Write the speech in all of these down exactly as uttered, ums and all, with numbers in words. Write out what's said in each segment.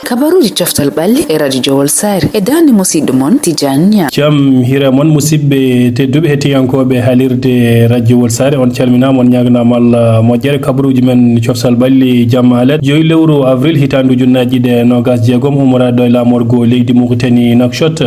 Kabaruuji coftal ɓalli e Radio Jowol Saare e daande musiɗɗo mon Tijaan Ñaa. Jam hire mon musidɓe tedduɓe hettiyankooɓe haalirde Radio Jowol Saare, on calminaama, on ñaaganaama Allah moƴƴere. Kabaruuji men coftal ɓalli jamma alet joyi lewru avril hitaande ujunnaaji ɗiɗi e noogaas jeegom, ummoraaɗo e laamorgo leydi Mauritanie Nouakchott.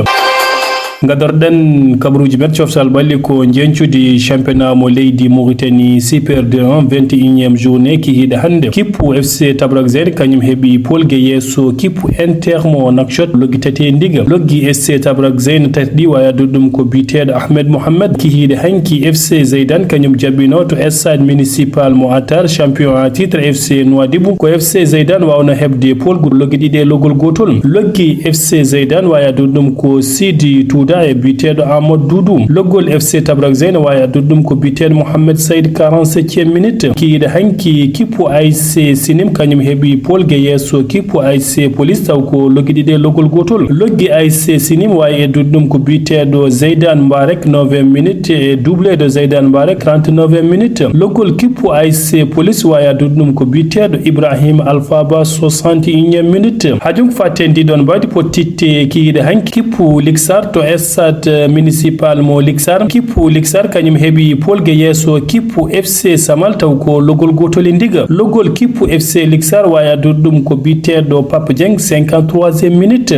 Ngadorɗen kabaruuji men coftal ɓalli ko njeñcudi championnat mo leydi Mauritanie Super deux un, vingt et unième journée kikiiɗe hannde. Kippu F C Tabrak Zain kañum heɓi polge yeeso kippu Inter mo Nouakchott loggi tati e ndiga. Loggi F C Tabrak Zain tati ɗi waya duɗɗum ko biyeteeɗo Ahmed Mohamed. Kikiiɗe hanki F C Zaidan kañum jaɓɓino to stade municipal mo Atar champion en titre F C Nouadhibou. Ko F C Zaidan wawno heɓde polgu loggi ɗiɗi e loggol gotol. Loggi F C Zaidan waya duɗɗum ko Sidi Touda e biyeteeɗo Amadou Doudou. Loggol F C Tabrak Zain waya duɗɗum ko biyeteeɗo Mohamed Said, quarante-septième minute. Kikiiɗe hanki kippu A S C Sinim kañum heɓi polge yeeso kippu A S C Police taw ko loggi ɗiɗi e loggol gotol. Loggi A S C Sinim wayi e duɗɗum ko biyeteeɗo Zaidan Mbarek, neuvième minute, e doublé de Zaidan Mbarek, trente-neuvième minute. Loggol kippu A S C Police waya duɗɗum ko biyeteeɗo Ibrahim Alpha Ba, soixante et unième minute. Hajum fatte ndi ɗon mbaydi pottitte kikiiɗe hanki kippu Liksar to stade municipal mo Liksar. Kippu Liksar kañum heɓi polge yeeso kippu F C Samal taw ko loggol gotol e ndiga. Loggol kippu F C Liksar waya duɗɗum ko biyeteeɗo Pape Dieng, cinquante-troisième minute.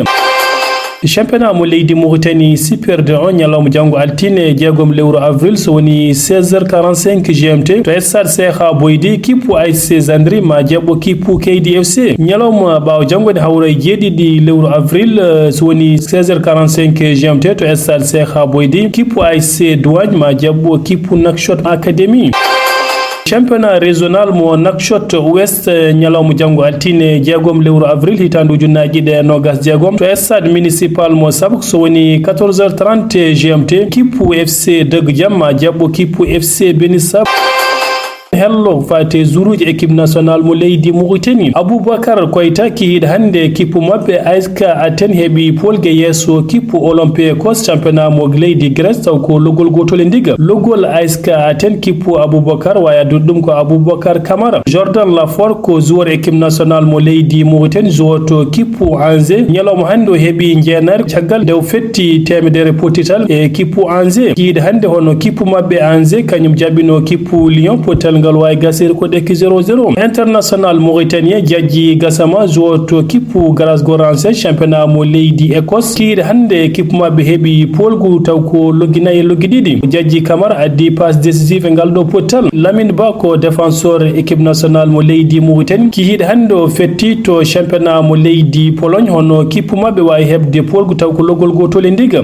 Championnat mo leydi Mauritanie Super deux un ñalawma janngo altine jeegom lewru avril, so woni seize heures quarante-cinq G M T, to stade Cheikha Boydi, kippu A S C Zandri ma jaɓɓo kippu K D F C. Ñalawma ɓaawo janngo ne hawra e jeeɗiɗi lewru avril, eh, so woni seize heures quarante-cinq G M T, to stade Cheikha Boydi, kippu A S C Douane ma jaɓɓo kippu Nouakchott Academy. Championnat régional mo Nouakchott Ouest, eh, ñalawma janngo altine jeegom lewru avril hitaande ujunnaaji ɗiɗi e noogaas jeegom to stade municipal mo Sabk, so woni quatorze heures trente G M T, kippu F C Dëgg Jam ma jaɓɓo kippu F C Benissab. Hello, fate zuruuji équipe nationale mo leydi Mauritanie. Aboubacar Koita kikiiɗe hannde kippu maɓɓe A S K Athènes heɓi polge yeeso kippu Olympiakos championnat mo leydi Grèce taw ko loggol gotol e ndiga. Loggol A S K Athènes kippu Aboubacar waya duɗɗum ko Aboubacar Camara. Jordan Lafor ko joueur équipe nationale mo leydi Mauritanie, joueur to kippu Angers. Ñalawma hannde o heɓi njeenaari caggal nde o fetti teemedere pottital e kippu Angers. Kikiiɗe hannde hono kippu maɓɓe Angers kañum jaɓɓino kippu Lyon, pottital ngal wayi gasiri ko ɗekki zéro zéro. International mauritanien Jajji Gassama, joueur to kippu Glasgow Rangers championnat mo leydi Écosse. Kikiiɗe hannde kippu maɓɓe heɓi polgu taw ko loggi nayi e loggi ɗiɗi. Jajji Camara addi passe décisive e ngal ɗo pottital. Lamine Ba ko défenseur équipe nationale mo leydi Mauritanie. Kikiiɗe hannde o fetti to championnat mo leydi Pologne, hono kippu maɓɓe wawi heɓde polgu taw ko loggol gotol e ndiga.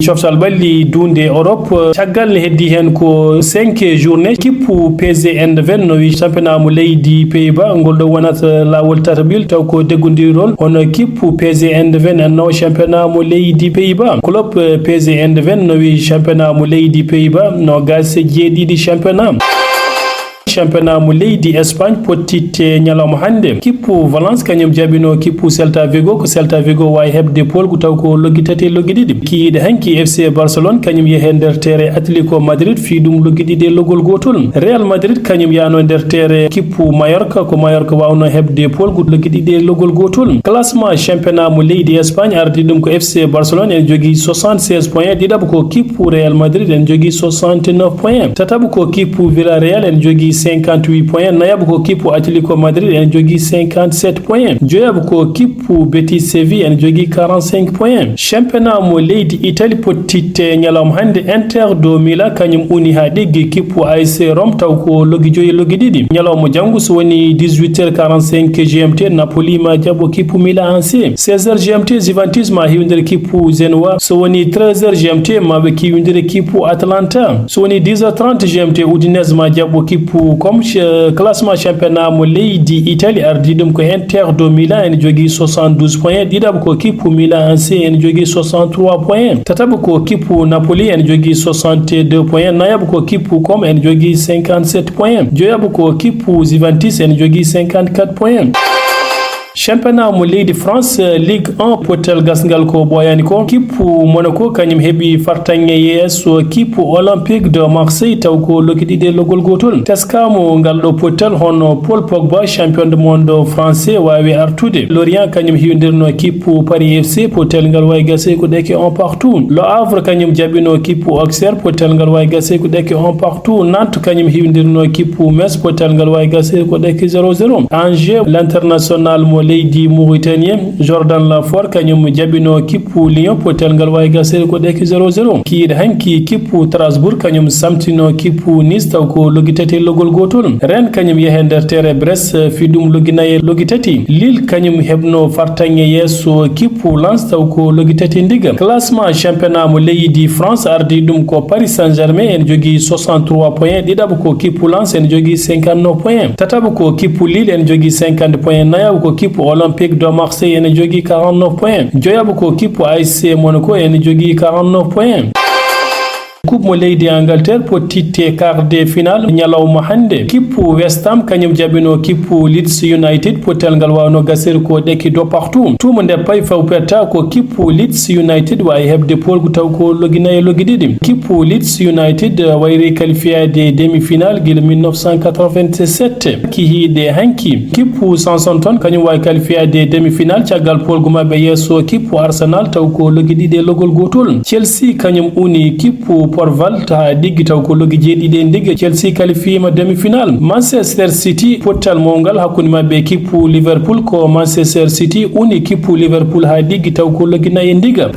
Coftal ɓalli duunde Europe, caggal ne heddi heen ko cinq journée, kippu P S G Eindhoven nawi championnat mo leydi Pays-Bas, ngol ɗo wonata laawol tataɓel taw ko deggondiral, hono kippu P S G Eindhoven en nawa championnat mo leydi Pays-Bas. Club, eh, P S G Eindhoven nawi championnat mo leydi Pays-Bas, noogaas e jeeɗiɗi championnat. Championnat mo leydi Espagne pottitte ñalawma hannde. Kippu Valence kañum jaɓino kippu Celta Vigo, ko Celta Vigo wawi heɓde polgu taw ko loggi tati e loggi ɗiɗi. Kikiiɗe hanki F C Barcelone kañum yehe nder tere Atletico Madrid fii ɗum loggi ɗiɗi e loggol gotol. Real Madrid kañum yano nder tere kippu Mallorca, ko Mallorca wawno heɓde polgu loggi ɗiɗi e loggol gotol. Classement championnat mo leydi Espagne ardi ɗum ko F C Barcelone en jogii soixante-seize points, ɗiɗaɓo ko kippu Real Madrid en jogii soixante-neuf points, tataɓo ko kippu Villarreal en jogii cinquante-huit points, nayaɓo ko kippu Atletico Madrid en jogii cinquante-sept points, joyaɓo ko kippu Betis Séville en jogii quarante-cinq points. Championnat mo leydi Italie pottitte ñalawma hannde, Inter de Milan kañum uni haa ɗiggi kippu A S Rome taw ko loggi joyi e loggi ɗiɗi. Ñalawma janngo so woni dix-huit heures quarante-cinq G M T, Napoli ma jaɓɓo kippu Milan A C. Seize heures G M T, Juventus ma hiwndere kippu Genoa. So woni treize heures G M T, ma ɓe kiwindire kippu Atalanta. So woni dix heures trente G M T, Udinese ma jaɓɓo kippu Comme. Classement championnat mo leydi Italie ardi ɗum ko Inter de Milan en jogii soixante-douze points, ɗiɗaɓo ko kippu Milan A C en jogii soixante-trois points, tataɓo ko kippu Napoli en jogii soixante-deux points, nayaɓo ko kippu Comme en jogii cinquante-sept points, joyaɓo ko kippu Juventus en jogii cinquante-quatre points. Championnat mo leydi France, Ligue un, pottal gasngal ko ɓooyaani ko. Kippu Monaco kañum heɓi fartaŋŋe yeeso kippu Olympique de Marseille, taw ko loki ɗiɗi e logol gootol. Teskaama ngal ɗo pottal hono Paul Pogba, champion du monde français, waawi artude. Lorient kañum hiwdirno kippu Paris F C, pottal ngal waawi gasey ko ɗeke un partout. Le Havre kañum jaɓino kippu Auxerre, pottal ngal waawi gasey ko ɗeke un partout. Nantes kañum hiwdirno kippu Metz, pottal ngal waawi gasey ko ɗeke zéro zéro. Angers, l'international mo leydi Mauritanie, Jordan Lafort kañum jaɓino kippu Lyon, pottal ngal waawi gasey ko ɗeke zéro zéro. Kiiɗe hanki kippu Strasbourg kañum samtino kippu Nice, taw ko logi tati e logol gootol. Rennes kañum yehe nder tere Brest, fii ɗum logi nayi e logi tati. Lille kañum heɓno fartaŋŋe yeeso kippu Lens, taw ko logi tati e ndiga. Classement championnat mo leydi France, ardii ɗum ko Paris Saint-Germain, ene jogii soixante-trois points. Ɗiɗaɓo ko kippu Lens, ene jogii cinquante-neuf points. Tataɓo ko kippu Lille, ene jogii cinquante points. Nayaɓo ko kippu Olympique de Marseille, ene jogii quarante-neuf points. Joyaɓo ko kippu A S C Monaco, ene jogii quarante-neuf points. Coupe mo leydi Angleterre pottitte quart de finale ñalawma hannde. Kippu West Ham kañum jaɓino kippu Leeds United, pottal ngal waawno gasir ko ɗekki do partout. Tuuma nde pay faw petta ko kippu Leeds United waawi heɓde poolgu taw ko logi nayi e logi ɗiɗi. Kippu Leeds United, eh, wayri qualifiade demi-finale gila mille neuf cent quatre-vingt-sept. Kihiiɗe hanki, kippu Southampton kañum waawi qualifiade demi-finale caggal poolgu maɓɓe yeeso kippu Arsenal taw ko logi ɗiɗi e logol gootol. Chelsea kañum uni kippu Port Vale haa diggi taw ko logi jeeɗiɗi e ndigga. Chelsea qualifiima demi-finale. Manchester City pottal mawngal hakkunde maɓɓe kippu Liverpool ko Manchester City uni kippu Liverpool haa diggi taw ko logi nayi e ndigga.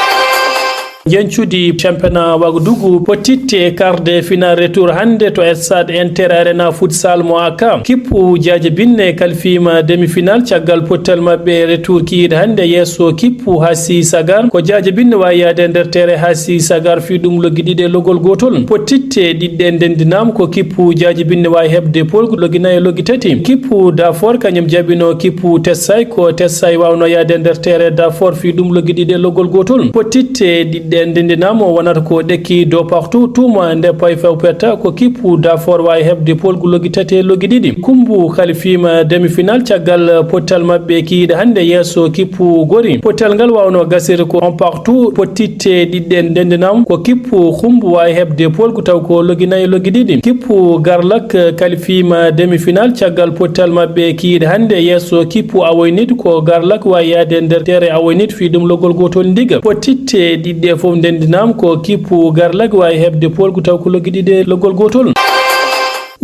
Njencudi championnat Wagadugu pottitte e quart de finale retour hannde to stade Inter Arena futsal mo A K. Kippu Jaaje Binne kalfiima demi-finale caggal pottal maɓɓe retour kiiɗe hannde yeeso kippu Hasi Sagar. Ko Jaaje Binne waawi yaade nder tere Hasi Sagar fii ɗum logi ɗiɗi e logol gootol. Pottitte ɗiɗɗe ndendinaama ko kippu Jaaje Binne waawi heɓde poolgu logi nayi e logi tati. Kippu Dafor kañum jaɓino kippu Tessay, ko Tessay waawno yaade nder tere Dafor fii ɗum logi ɗiɗi e logol gootol. Pottitte ɗiɗɗe ndendinaama wonata ko ɗekki do partout. Tuuma nde pay few petta ko kippu Dafor waawi heɓde poolgu logi tati e logi ɗiɗi. Kumbu kalfiima demi-finale caggal pottal maɓɓe kiiɗe hannde yeeso kippu Gori. Pottal ngal waawno gasir ko un partout. Pottitte ɗiɗɗe ndendinaama ko kippu Kumbu waawi heɓde poolgu taw ko logi nayi e logi ɗiɗi. Kippu Garlak kalfiima demi-finale caggal pottal maɓɓe kiiɗe hannde yeeso kippu Awoynit, ko Garlak waawi yaade nder tere Awoynit fii ɗum logol gootol ndiga. Pottitte ɗiɗɗe fof ndendinaama ko kippu Garlak waawi heɓde poolgu taw ko logi ɗiɗi e logol gootol.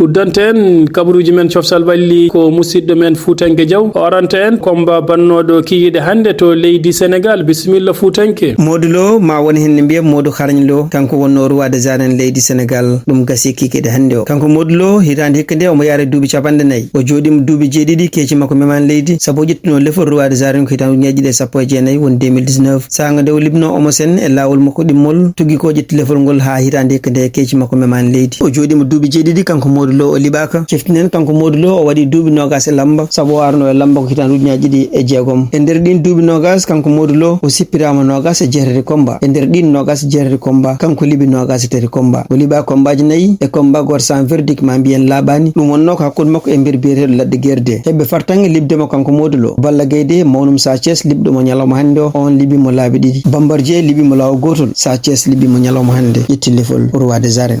Uddante en kabaruuji men coftal ɓalli ko musidɗo men Fuutanke Jaw. O aranta en combat bannooɗo kikiiɗe hannde to leydi Senegal. Bisimilla Fuutanke. Modou Lo, ma won heen ne mbiya Modou Xarañ Lo, kanko wonnoo roi des arènes leydi Senegal. Ɗum gasi kikiiɗe hannde o. Kanko Modou Lo, hitaande hikka nde omo yaara duuɓi capanɗe nayi. O jooɗiima duuɓi jeeɗiɗi, keeci makko memaani leydi. Sabu o ƴettuno lefol roi des arènes ko hitaande ujunnaji ɗiɗi e sappo e jeenayi, woni deux mille dix-neuf. Saanga nde o liɓno Omo Sen e laawol makko ɗimmol, tuggi ko ƴetti lefol ngol haa hitaande hikka nde keeci makko memaani leydi. O jooɗiima duuɓi jeeɗiɗi, kanko Modou Lo o liɓaaka. Ceftinen kanko Modou Lo o waɗi duuɓi noogas e lamba, sabu o arno e lamba ko hitaande ujunnaji ɗiɗi e jeegom. E nder ɗiin duuɓi noogas, kanko Modou Lo o sippiraama noogas e jeetati combat. E nder ɗiin noogas e jeetati combat, kanko liɓi noogas e tati combat. O liɓa combatji nayi e combat gooto sans verdict, ma mbiyen laaɓaani. Ɗum wonnoo ko hakkunde makko e mbir biyeteeɗo Lac de Guiers deux. Heɓɓe fartaŋŋe liɓde mo kanko Modou Lo. Balla Gaye deux, mawnum Sa Thiès, liɓɗo mo ñalawma hannde o, on liɓi mo laabi ɗiɗi. Bombardier liɓi mo laawo gootol, Sa Thiès liɓi mo ñalawma hannde, ƴetti lefol roi des arènes.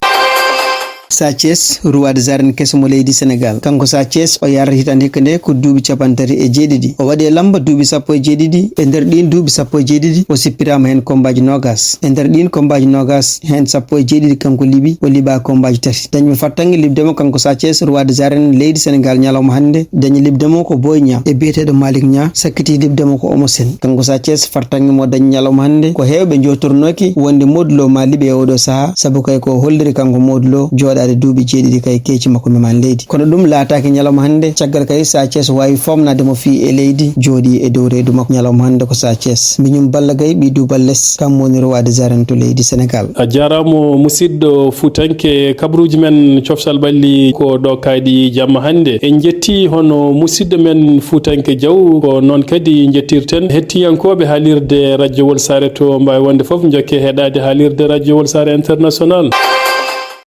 Sa Thiès, roi des arènes keso mo leydi Senegal. Kanko Sa Thiès, o yarata hitaande hikka nde ko duuɓi capanɗe tati e jeeɗiɗi. O waɗi e lamba duuɓi sappo e jeeɗiɗi. E nder ɗiin duuɓi sappo e jeeɗiɗi, o sippiraama heen combatji noogas. E nder ɗiin combatji noogas, heen sappo e jeeɗiɗi kanko liɓi, o liɓa combatji tati. Dañɓe fartaŋŋe liɓde mo kanko Sa Thiès, roi des arènes leydi Senegal ñalawma hannde, dañi liɓde mo ko Boy Niang e biyeteeɗo Malick Niang, sakkiti liɓde mo ko Omo Sen. Kanko Sa Thiès, fartaŋŋe mo dañi ñalawma hannde, ko heewɓe njootornooki wonde Modou Lo ma liɓe e oɗo sahaa, sabu kay ko holliri kanko Modou Lo jooɗaade duuɓi jeeɗiɗi kay keeci makko memaani leydi. Kono ɗum laataaki ñalawma hannde, caggal kay Sa Thiès waawi foomnaade mo fii e leydi, jooɗi e dow reedu makko. Ñalawma hannde ko Sa Thiès. Miñum Balla Gaye, ɓii Duubal Les, kam woni roi des arènes to leydi Senegal. A jaaraama musidɗo Fuutanke, kabaruuji men coftal ɓalli ko ɗo kaaɗi jamma hannde. En njetti hono musidɗo men Fuutanke Jaw, ko noon kadi njettirten hettiyankooɓe haalirde rajowol Saare to mbaawi wonde fof njokke heɗaade haalirde rajowol Saare International.